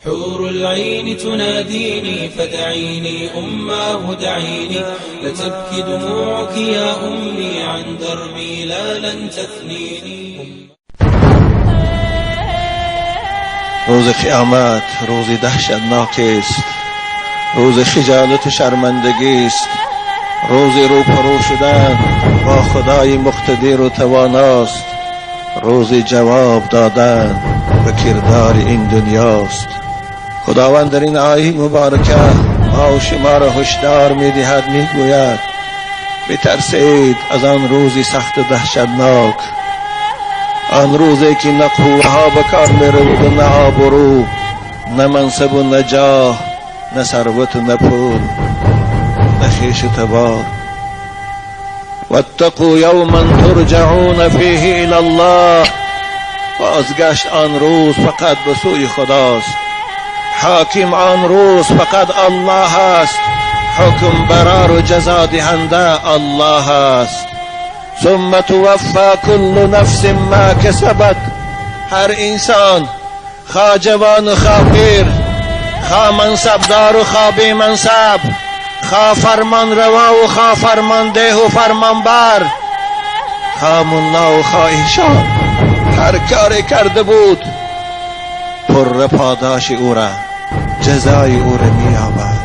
حور العين تناديني فدعيني أماه دعيني، لتبكي دموعك يا أمي عن دربي لا لن تثنيني. روز قیامت روز دهشتناک است، روز خجالت و شرمندگی است، روز روبرو شدن با خدای مقتدر و تواناست، روز جواب دادن به کردار این دنیاست. خداوند در این آیه مبارکه ما و شما را هشدار می‌دهد، می‌گوید بترسید از آن روزی سخت و دهشتناک، آن روزی که نه قوه‌ها به کار می‌رود و نه آبرو، نه منصب و نه جاه، نه ثروت و نه پول، نه خویش و تبار. واتقوا یوما ترجعون فیه الی الله. بازگشت آن روز فقط به سوی خداست. حاکم آن روز فقط الله است. حکم برار و جزا دهنده الله است. ثم توفی کل نفس ما کسبت. هر انسان، خواه جوان و خواه پیر، خواه منصبدار و خواه بی منصب، خواه فرمان روا و خواه فرمانده و فرمانبر، خواه ملا و خواه ایشان، هر کاری کرده بود پر پاداش او را، جزای او را می‌یابد.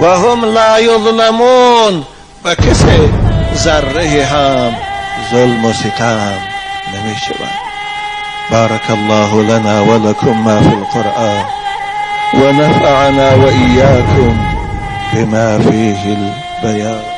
و هم لا یظلمون. و کسی ذره هم ظلم و ستم نمی شود. بارک الله لنا ولکم ما فی القرآن ونفعنا وإياكم بما فيه البيان.